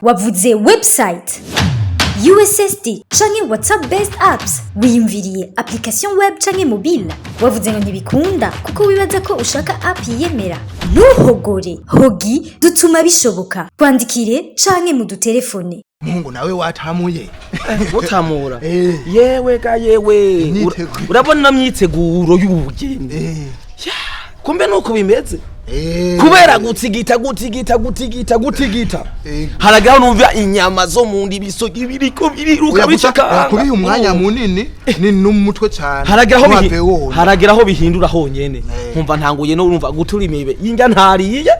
Wavuze website, USSD canke WhatsApp based apps, wiyumviriye application web canke mobile. Wavuze ngo ntibikunda kuko wibaza ko ushaka app yiyemera. Ntuhogore, hogi dutuma bishoboka. Twandikire canke mudutelefone. Muhungu nawe watamuye. Mutamura. Eh. Yewe ga yewe. Imyiteguro. Urabona myiteguro y'ubugeni. Kumbe nuko bimeze. Kubera gutigita, gutigita, gutigita, gutigita. Haragaho numva inyama zo mu nda, ibisogi biriko biriruka. Oya, gusa bicakanga. kubiha umwanya munini ni n'umutwe cyane. Harageraho Ntuhave wona. Harageraho bihindura honyene. Eh. Nkumva ntanguye no urumva gutura imibe yinjya ntariye,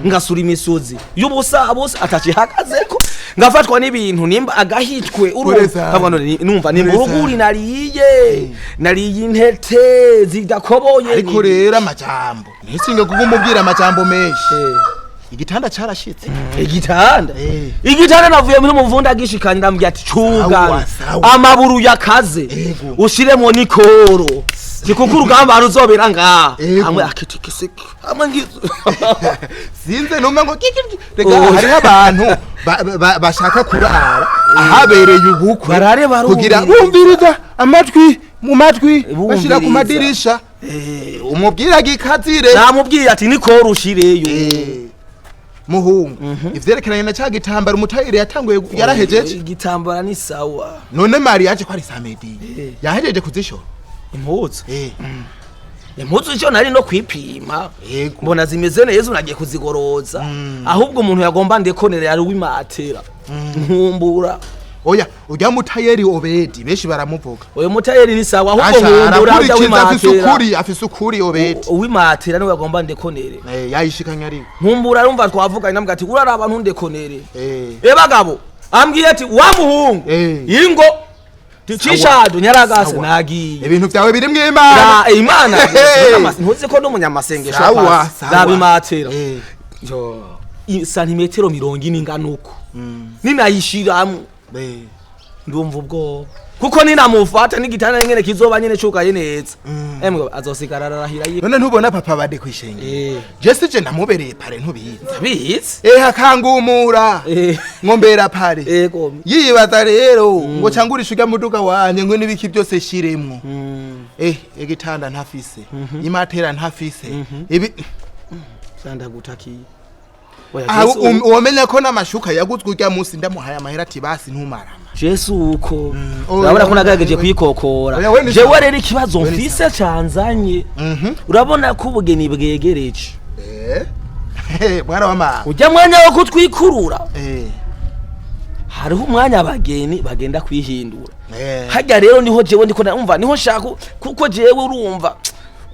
ngasura imisozi y'ubusa bose atacihagazeko, ngafatwa n'ibintu nimba agahitwe urumva. Ureza. Nkavuga none numva ni Ureza. muruguri nariye, nariye intete zidakoboye. Ariko rero amajambo ntisinge kuko umubwira amajambo menshi. Eh. Igitanda carashitse. Igitanda. Eh. Igitanda navuye muri muvunda agishikanye, ndambwira ati Sawa, cugana sawa. amaburu yakaze, Ego. ushiremo nikoro zikuko urugamba ruzobera ngaha. Ego. Hamwe akitikisiki hamwe ngizo. Sinze numva ngo kiki rega. Oh. Hariho abantu bashaka kurara ahabereye ubukwe Barare barumviriza. kugira bumviriza amatwi mu matwi, bashira ku Bumviriza. madirisha. Umubwira gikazire. Namubwiye ati nikoro ushireyo. Muhungu, ivyerekeranye na ca gitambara umutayire yatanguye yarahejeje? Igitambara ni sawa. None mariage ko ari samedi, yahejeje kuzishora? Impuzu. Impuzu icyo nari no kwipima. Yego. Mbona zimeze neza, unagiye kuzigoroza. Ahubwo umuntu yagomba ndekonera yari uwimatera nkumbura. Oya, urya mutayeri Obedi benshi baramuvuga. Uyu mutayeri ni sawa, ahubwo Asha, nkumbura urya arakurikiza, afise wimatera. ukuri, afise ukuri Obedi. Uwimatera niwe agomba ndekonere. Yayishikanye ariko. Nkumbura arumva twavuganye, namubwira ati uraraba ntundekonere. Eh. E bagabo, ambwiye ati wa muhungu, Eh. ingo cishaje nyaragase. Sawa. Nagiye. Ibintu vyawe birimwo Imana. Ra Imana. Hey. Ntuzi ko n'umunyamasengesho. Sawa, pasi. sawa. Rabimatera. Eh. Yo, santimetero 40 ingana uko ninayishiramo. Eh. Ndumva ubwoba kuko ninamufata n'igitanda nyene kizoba nyene cugaye neza, emwe azosigara ararahira None ntubona papa bade kwishengera? Eh. Je sije namubereye pare, ntubizi? Ndabizi. Akangumura. Eh. Ngombera pare. Ego. Yibaza rero ngo cangurisha urya muduga wanje ngo nibiki byose shiremwo. Igitanda ntafise, imatera ntafise, ibi. Sandagutakiye. Oya. Aha, Jesu. womenya ko n'amashuka yaguzwe urya munsi ndamuhaye amahera ati basi ntumarama. Jesu uko. Oya, urabona ko nagerageje oya. kuyikokora. Oya, we ni Jewe sawa. rero ikibazo We ni mfise canzanye, urabona ko ubugeni bwegereje. Mwana wa mama. Ujya mwanya wo kutwikurura, hariho umwanya abageni bagenda kwihindura. Eh. Harya rero niho jewe ndiko ndumva niho nshaka, kuko jewe urumva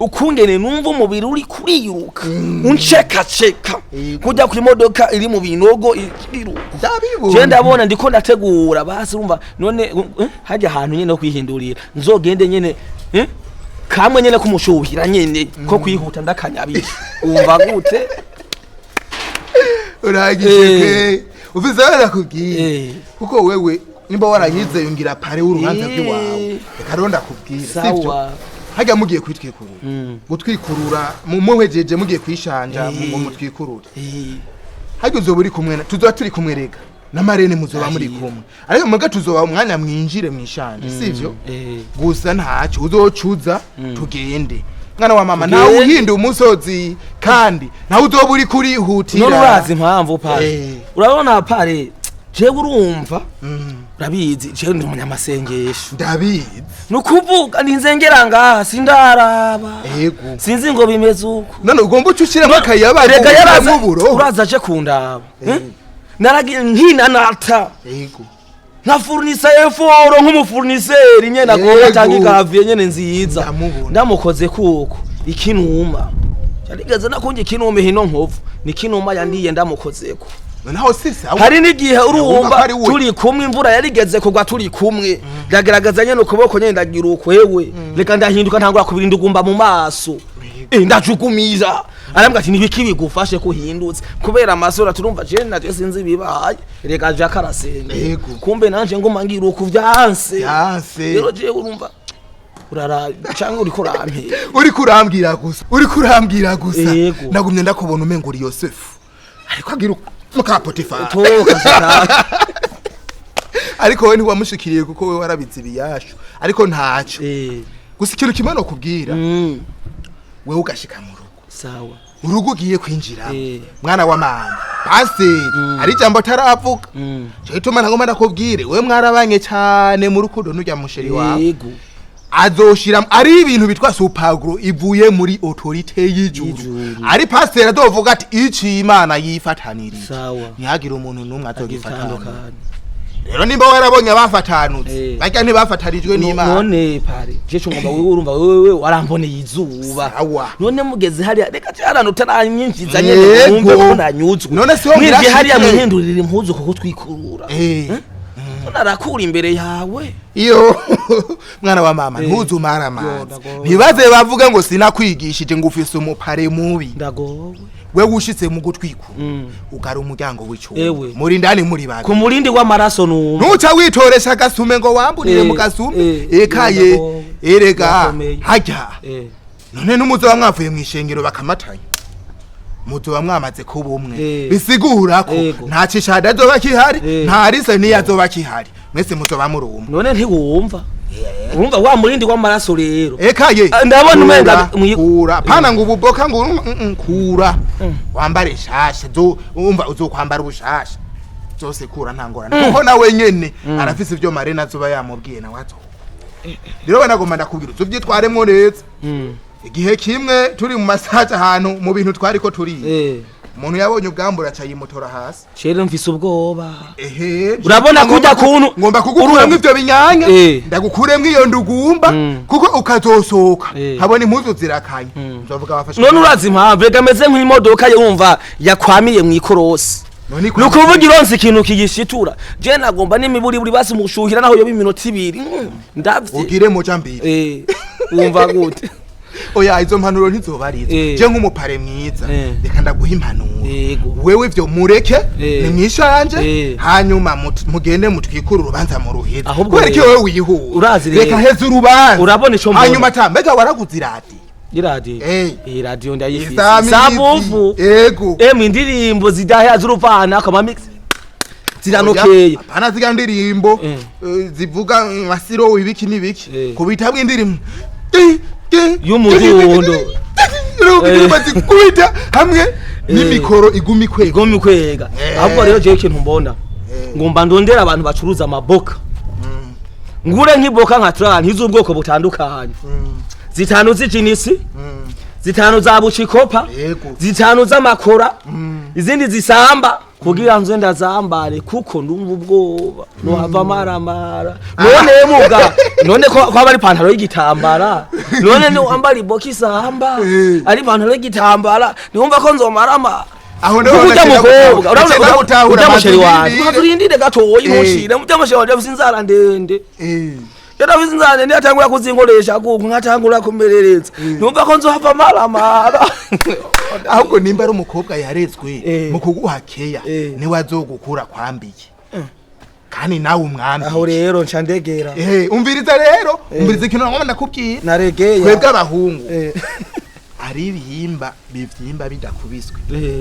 ukungene numva umubiri uri kuriruka uncekaceka. Yego. Kujya ku imodoka iri mu binogo iriruka. Ndabibona. Je ndabona ndiko ndategura basi, urumva none harya ahantu nyene ho kwihindurira nzogende nyene, kamwe nyene kumushuhira nyene ko kwihuta ndakanyabije, umva gute? Urangije. Eh. Ke ufise aho nakubwiye. Eh. Kuko wewe nimba waranyize yungira pare w'urubanza rw'iwawe, reka rero ndakubwira, sivyo? Sawa. Harya mugiye kwitwikurura, gutwikurura muhejeje mugiye kwishanja ngo mutwikurure, harya uzoba uri kumwe tuzoba turi kumwe rega na marene, muzoba muri kumwe, ariko muga tuzoba umwanya mwinjire mwishanje, sivyo? Eh. Gusa ntacyo uzocuza, tugende mwana wa mama. Tugende. Nawe uhinda umusozi kandi nawe uzoba uri kurihutira. None urazi impamvu pare? Eh. Urabona pare, jewe urumva, urabizi jewe ndi umunyamasengesho. Ndabizi. Nukuvuga ninzengera ngaha sindaraba. Ego. Sinzi ngo bimeze uko. None ugomba uca ushiramo akayaba? Rega yaraza. Uburo. Uraza aje kundaba. Eh? Naragiye nkinanata. Ego. Nka fournisseur effort, nk'umufournisseur nyene agomba Yego. atanga igaviye nyene nziza. Ndamubona. Ndamukoze kuko ikinuma yarigeze nakunye ikinuma hino nkovu ni kinuma yandiye ndamukozeko. Noneho si sawa. Hari n'igihe Wumva urumva ko ari we. turi kumwe, imvura yarigeze kugwa turi kumwe, ndagerageza nyene ukuboko nyene ndagira ukwewe, reka ndahinduka ntangura kubirinda ugumba mu maso. Ndajugumiza, arambwira ati nibiki bigufashe ko uhindutse kubera amasura? Turumva je naje sinzi ibibaye, reka jack arasenga. Yego. Kumbe nanje nguma ngira uku vyanse. Vyanse. Rero jewe urumva Urara cyangwa uriko urampe? Uriko urambwira gusa, uriko urambwira gusa. Yego. Nagumye ndakubona umengo uri Yosefu ariko agira muka Potifari. Toka satani. Ariko wowe ntiwamushikiriye kuko wowe warabizi ibiyashu, ariko ntaco. Gusa ikintu kimwe nokubwira, wewe ugashika mu rugo, Sawa. urugo ugiye kwinjira, mwana wa mama, pasiteri ari ijambo ataravuga. Cyo gituma ntagomba ndakubwire, wewe mwarabanye cyane mu rukundo n'urya musheri wawe. Azoshira ari ibintu bitwa super glue ivuye muri autorité y'ijuru. Y'ijuru. Ari pasiteri azovuga ati ici Imana yifatanirije, ntihagire umuntu n'umwe azogifatana. Agitandukanye. Rero nimba warabonye abafatanutse, barya ntibafatanijwe n'Imana. None pare, je cyo ngomba, wewe urumva, wewe waramboneye izuba. Sawa. None mugeze hariya, reka cyarana utaranyinjiza nyene, wumve ko nanyuzwe. None si wo mwinjiye ngira hariya shike. mwihindurira impuzu kuko twikurura. None arakura imbere yawe. Iyo mwana wa mama, ntuzumara Yo, amazi. ndagowe. Ntibaze bavuga ngo sinakwigishije, ngo ufise umupare mubi. Ndagowe. Wewe ushitse mu gutwikura, ugara umuryango w'icumba, Ewe. muri ndani muri babiri. Ku murindi w'amaraso numva. Ntuca witoresha agasume ngo wamburire mu gasume. Ekaye. Ndagowe. Erega Ndakomeye. harya none n'umuzoba mwavuye mu ishengero bakamatanya, muzoba mwamaze kuba umwe. Bisigura ko nta cishada azoba kihari, nta rise niyazoba kihari, mwese muzoba muri umwe. None ntiwumva, urumva wa murindi w'amaraso rero. Ekaye. Ah, ndabona umenga kura pana ngo ububoka ngo kura wambare shasha, zo umva uzokwambara ubushasha zose, kura nta ngorane, kuko nawe nyene arafise ivyo marena azoba yamubwiye nawe azo. Rero we nagomba ndakubwira uzovyitwaremwo neza. Igihe kimwe turi mu masaje ahantu mu bintu twariko turiye, umuntu yabonye ubwambura aca yimutora hasi. Chere, mfise ubwoba. Ehe. Urabona kujya kuntu Ngomba kugukuremwo ivyo binyanya, ndagukuremwo iyo ndugumba, kuko ukazosohoka nkabona impuzu zirakanye, nzovuga wafashe. None urazi impamvu? Rega ameze nk'imodoka yumva yakwamiye mu ikorosi. None Ni ukuvuga ironse ikintu kigishitura. Je nagomba n'imiburiburi basi mushuhira naho yoba iminota 2. Ndavye. Ugire moja mbiri. Wumva gute? Oya, izo mpanuro ntizoba ari izo. Je nk'umupare mwiza, reka ndaguha impanuro. Wewe ivyo mureke, ni mwishanje. Hanyuma mugende mutwikure urubanza mu ruheza. Ahubwo Kubera iki rero, wewe wihura? urazi rero. Reka heza urubanza. Urabona ico mbona? Hanyuma ta mbega waraguze iradiyo? Iradiyo? Iradiyo ndayifise. Isamizi. Sabufu. Ego. Emwe, indirimbo zidahe z'uruvana akama mix ziranokeye. Apana zirya ndirimbo zivuga masiro ibiki n'ibiki, kubitabwa indirimbo Y'umudundo. Indirimbo zikubita hamwe n'imikoro iguma ikwega. Igomba kwega. Ahubwo rero jewe ikintu mbona, ngomba ndondera abantu bacuruza amaboka, ngure nk'iboka nka trani z'ubwoko butandukanye, zitanu z'ijinisi, zitanu za bucikopa, zitanu z'amakora, izindi zisamba, kugira nze ndazambare, kuko ndumva ubwoba nohava maramara. None muga none ko kwaba ari pantaro y'igitambara, none ni wambara iboka isamba, ari pantaro y'igitambara, niwumva ko nzomarama. Aho niho Kuko ujya mukobwa ndacenda urabona gutahura. ujya musheri wanje, Mazurindire. mazurindire gatoyi, ntushire ujya musheri wanje afise inzara ndende. Yaravuze inzara ndende, yatangura kuzinkoresha kuko nkatangura kumerereza, numva ko nzohava maramara. Ahubwo nimba ari umukobwa yarezwe mu kuguha keya, niwe azogukura kwambiye kandi nawe umwambiye. Aho rero nca ndegera. Umviriza rero, umviriza ikintu ngomba ndakubwira. Naregeye. Twebwe abahungu, ari ibihimba bivyimba bidakubiswe.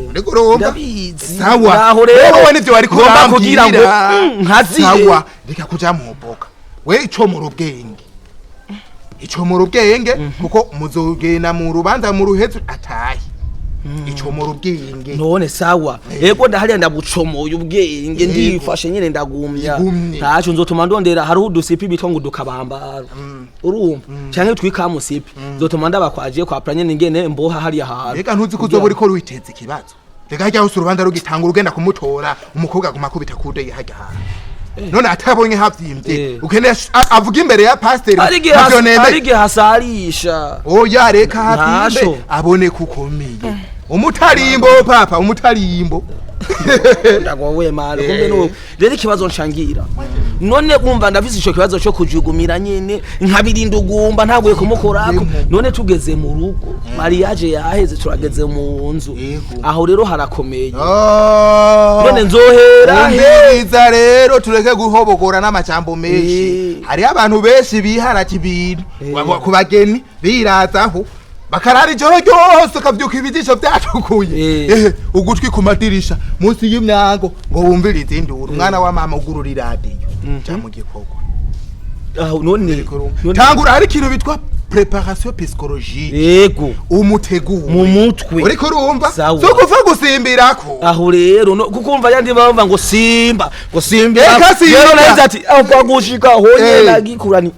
Uriko urumva? Ndabizi. Sawa. Aho rero Wowe nivyo wariko ngomba kugira ngo urambwira. nkazire. Sawa, reka kuja mu boka, we ico mu rubwenge, ico mu rubwenge, kuko muzogenda mu rubanza mu ruhezo atahe, ico mu rubwenge. None sawa, yego, ndahariya ndabucomoye ubwenge, ndifashe nyene, ndagumya. Igumye. Ntaco nzotuma ndondera, hariho udusipi bitwa ngo udukabambaro, urumva, canke twikamusipi, nzotuma ndabakwajiye kwa pra nyene ingene mboha hariya hantu. Reka, ntuzi ko uzoba uriko witeza ikibazo? Reka hajya hose urubanza rugitanga, urugenda kumutora, umukobwa aguma akubita kude hajya hantu, none atabonye havyimbye, ukeneye avuga imbere ya pasiteri. Hari igihe Ntavyo nemeye. hari igihe hasarisha. Oya, reka havyimbe, Ntasho. abone ko ukomeye. Umutarimbo papa, umutarimbo. Ndagowe mara kumbe nuko rero ikibazo nshangira none umva ndafise ico kibazo cyo kujugumira nyene nkabirinda ugumba ntaguye kumukorako. None tugeze mu rugo, mariage yaheze, turageze mu nzu, aho rero harakomeye. Oh. None nzohera he? Umviriza rero, tureke guhobogora n'amajambo menshi. Hariho abantu benshi biharata ibintu ku bageni, birazaho bakarara ijoro ryose, ukavyuka ibijisho vyatukuye. Ugutwi ku madirisha, munsi y'imyango, ngo wumvirize induru. Mwana wa mama, ugurura iradiyo, ja mu gikorwa. Aho none Tangura, hari ikintu bitwa préparation psychologique. Umuteguro Mu mutwe. Uriko urumva? Sawa. So gupfa gusimbirako. Aho rero no kuko umva yandi bamva ngo simba, ngo simba. Eka simba. Rero nahize ati aho kwa gushika honye nagikura ni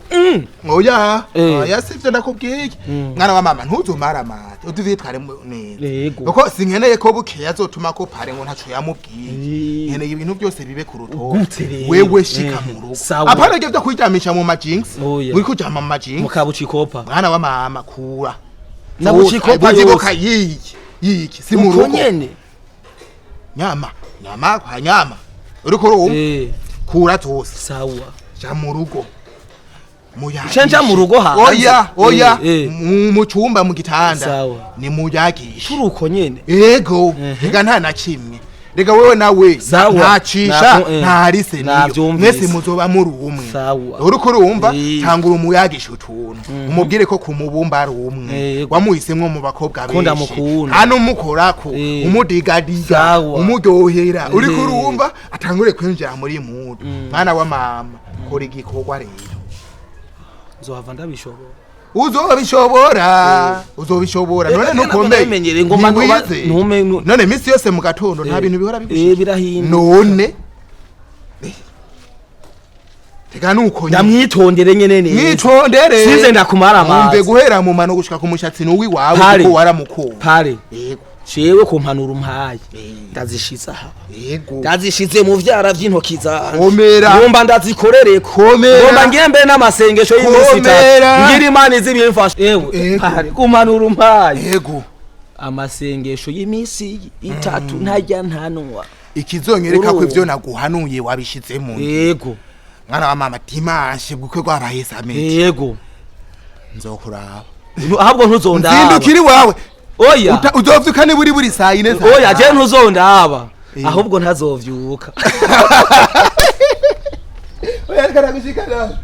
Oya. Oya, sivyo ndakubwiye. Mwana wa mama, ntuzumara amate, utuvyitware neza. Kuko sinkeneye ko bukeya azotuma ko pare ngo ntaco yamubwiye. Nkeneye ibintu byose bibe ku rutonde. Gute rero? Wewe shika mu rugo. Sawa. Apana ivyo vyo kwiryamisha mu majinx. Oya. Uri kujama mu majinx. Mukabucikopa. Mwana wa mama, kura. Na bucikopa yose. Bucikopa yiki. Yiki si mu Uko rugo. nyene. Nyama, nyama kwa nyama. Uriko urumva? Kura zose. Sawa. Ja mu rugo. Muyagishe. Nca nja mu rugo hanze. Oya, oya. Eh. Mu cyumba, mu gitanda. Sawa. Ni muyagishe. Turi uko nyene. Ego, rega nta na kimwe. Rega wewe nawe Sawa. ntacisha, ntarise niyo. Navyumvise. Mwese muzoba muri umwe. Sawa. Uriko urumva? Tangura umuyagisha utuntu. Umubwire ko kumubumba ari umwe. Wamuhisemwo mu bakobwa Ko benshi. ndamukunda. Hano umukorako, umudigadiga, Sawa. umuryohera. Uriko urumva? Atangure kwinjira muri mudu. Mwana wa mama, kora igikorwa rero. Nzohava ndabishobora. Uzobishobora, uzobishobora. None Reka nukomeye. ndabimenyereye, ngomba Ntiwize. None misi yose mu gatondo nta bintu bihora bigushika? Birahinduka. None reka nuko nyene. Ndamwitondere nyene neza. Mwitondere. Sinze ndakumara Umve, amazi. guhera mu mano gushika ku mushatsi nuwi wawe, Pare. kuko waramukunda. Pare. Yego. Jewe ku mpanuro umpaye ndazishize aha. Ndazishize mu vyara vy'intoki zanje. Komera. Ngomba ndazikorereko. Komera. Ngomba ngire mbere n'amasengesho y'iminsi itatu. Komera. Ngira Imana izibimfasha. Ewe pare, ku mpanuro umpaye, amasengesho y'iminsi itatu ntarya ntanwa. Ikizonyereka ko Urumva. ivyo naguhanuye wabishize mu ngiro. Mwana wa mama, dimanche bukwe rwabaye samedi. Nzokuraba. Ahubwo ntuzondaba. Nzindukira iwawe. Oya. Uzovyuka niburi buri saa yine, saa Oya, je tanu. ntuzondaba. Ahubwo ntazovyuka. Oya, reka nagushikana.